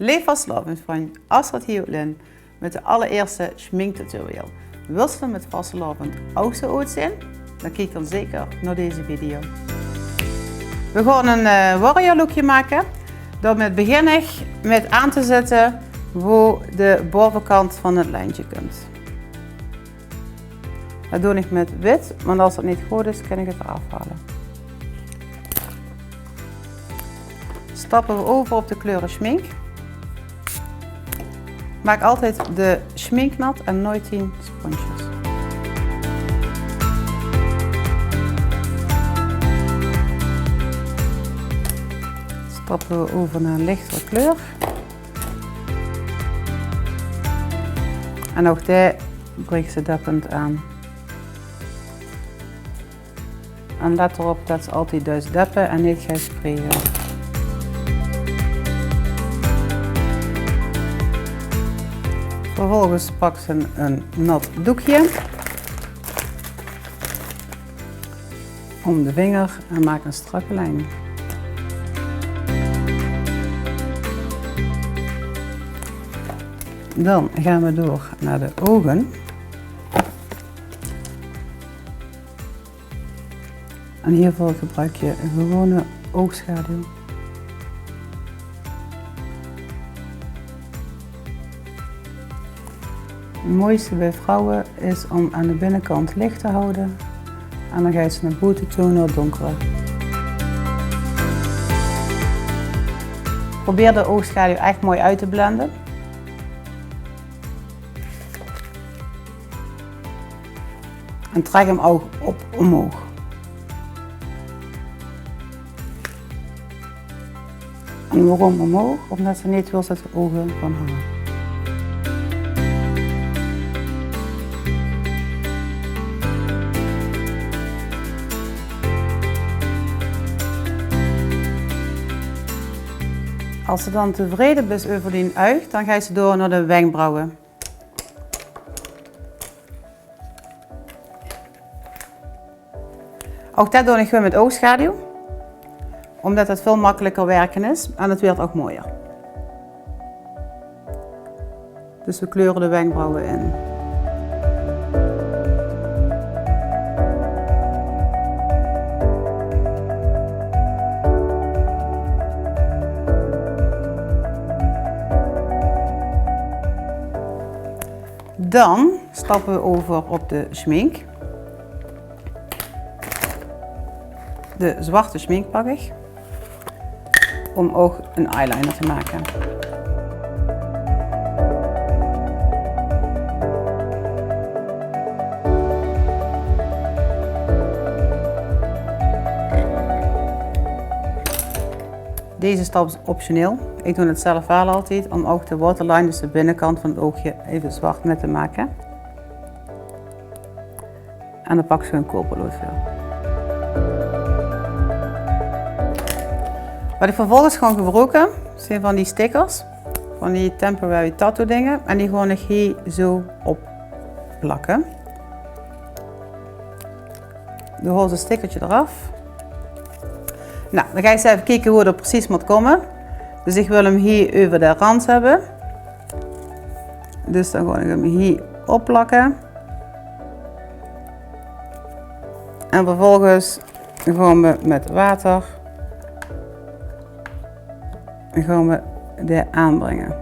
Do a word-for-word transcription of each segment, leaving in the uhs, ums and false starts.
Leef vastelaovendvrunj, Astrid hie oet Lin mit de allerierste sminktutorial. Wils se mit vastelaovend ouch zoe oetzeen? Dan kiek dan zeker nao deze video. We gaon ein, eh, warrior lookje make. Daomit begin ich mit aan te zitte wo de baovekant van 't lijntje kump. Det doon ich mit wit, want es det neet good is, kin ich 't d'raaf haole. Stappe we euver op de kleure smink. Maak altied de smink nat en noeits tien sponsjes. Stappe we euver nao ein lichtere kleur. En ouch dae brings se deppend aan. En let d'rop det se altied duis deppe en neet geis wrieve. Vervolges paks se ein nat doekje óm de vinger en maak ein strakke lijn. Dan gaon we door nao de ouge. En hievoor gebruik ich ein gewone ougschaduw. 't Moeiste bie vrouwe is óm aan de binnekant lich te haoje en dan geis se nao boete toe nao 't donkere. Probeer de ougschaduw ech mooi oet te blende. En trèk 'm ouch op ómhoeg. En waoróm ómhoeg? Ómdet se neet wils det de ouge d'rvan hange. Es se dan tevreje bis euver dien oug, dan geis se door nao de wenkbrauwe. Ouch det doon ich weer mit ougschaduw, ómdet 't väöl mekkeliker wirke is en 't weurt ouch mooier. Dus we kleure de wenkbrauwe in. Dan stappe we euver op de smink. De zwarte smink pak ich óm ouch ein eyeliner te make. Deze stap is optioneel. Ich doon 't zelf waal altied óm ouch de waterline, dus de binnekant van 't ougje, effe zwart mit te make. En dan pak ich ein koperlood veur. Waat ich vervolges gaon gebroeke, zeen van die stickers, van die temporary tattoo dinger. En die gaon ich hie zoe op plakke. Dan haols se 't stickerke d'raaf. Nou, dan geis se effe kieke wie det precies mót kómme. Dus ich wil 'm hie euver de rand höbbe. Dus dan gaon ich 'm hie op plakke. En vervolges gaon we mit water, gaon we dit aanbringe.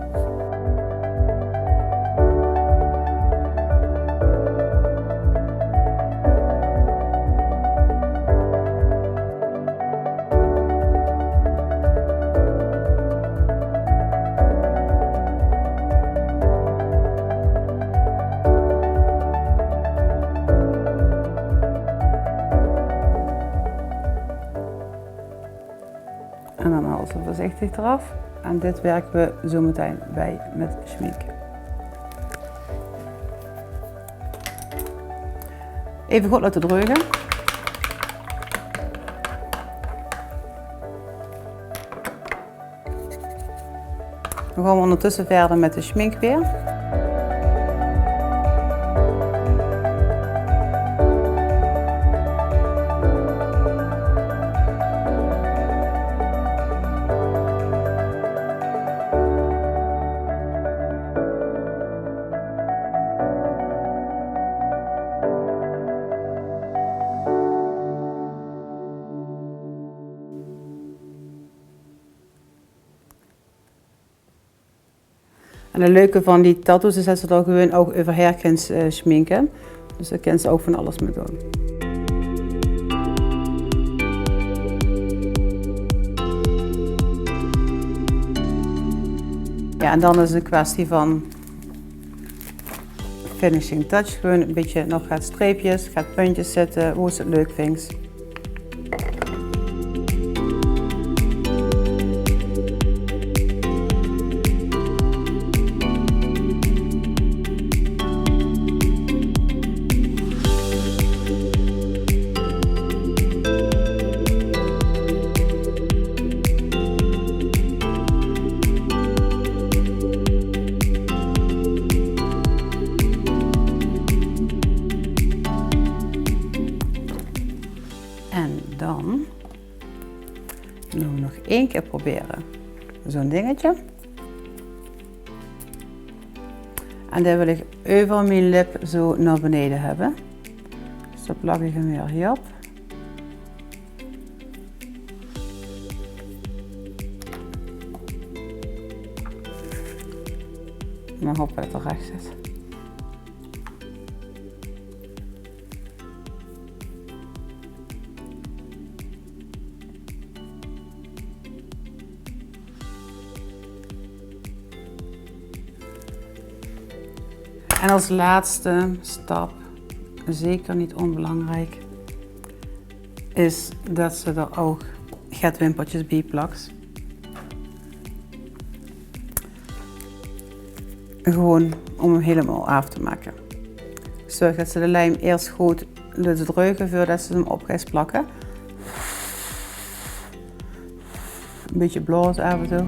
En dan haols se 't veurzichtig d'raaf. En dit wirke we zoe metein bie mit smink. Effe good laote dreuge. Dan gaon we óngertösse wiejer mit de smink weer. Het leuke van die tattoos is det se d'r gewoon ouch euverhaer kins, eh, schminke. Dus dao kins se ouch van alles mit doon. Ja, en dan is het ein kwestie van finishing touch. Gewoon ein bietje nog get streepjes, get puntjes zitte, wo se het leuk vinjs. En dan gaon we nog ein kier probere. Zoe'n dingetje. En det wil ich euver mien lip zo nao benaeje höbbe. Dus dan plak ich 'm weer hie op. En dan hope det 'r rech zit. En als laatste stap, zeker niet onbelangrijk, is det se d'r ouch get wimpertjes bie plaks. Gewoon om 'm hielemaol aaf te make. Zörg det se de lijm eers good löts dreuge veurdet se 'm op geis plakke. Ein bietje blaoze aaf en toe.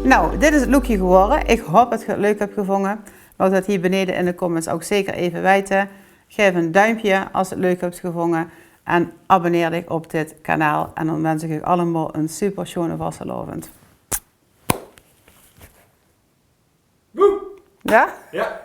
Nou, dit is het lookje gewore. Ich hoop det geer het leuk höb gevónje. Laot het hie benaeje in de comments ouch zeker effe weite. Gaef ein duimpje as se het leuk höbs gevónje. En abonneer dich op dit kanaal. En dan wins ich uch allemaol ein super sjoeane vastelaovend. Woe! Ja? Ja.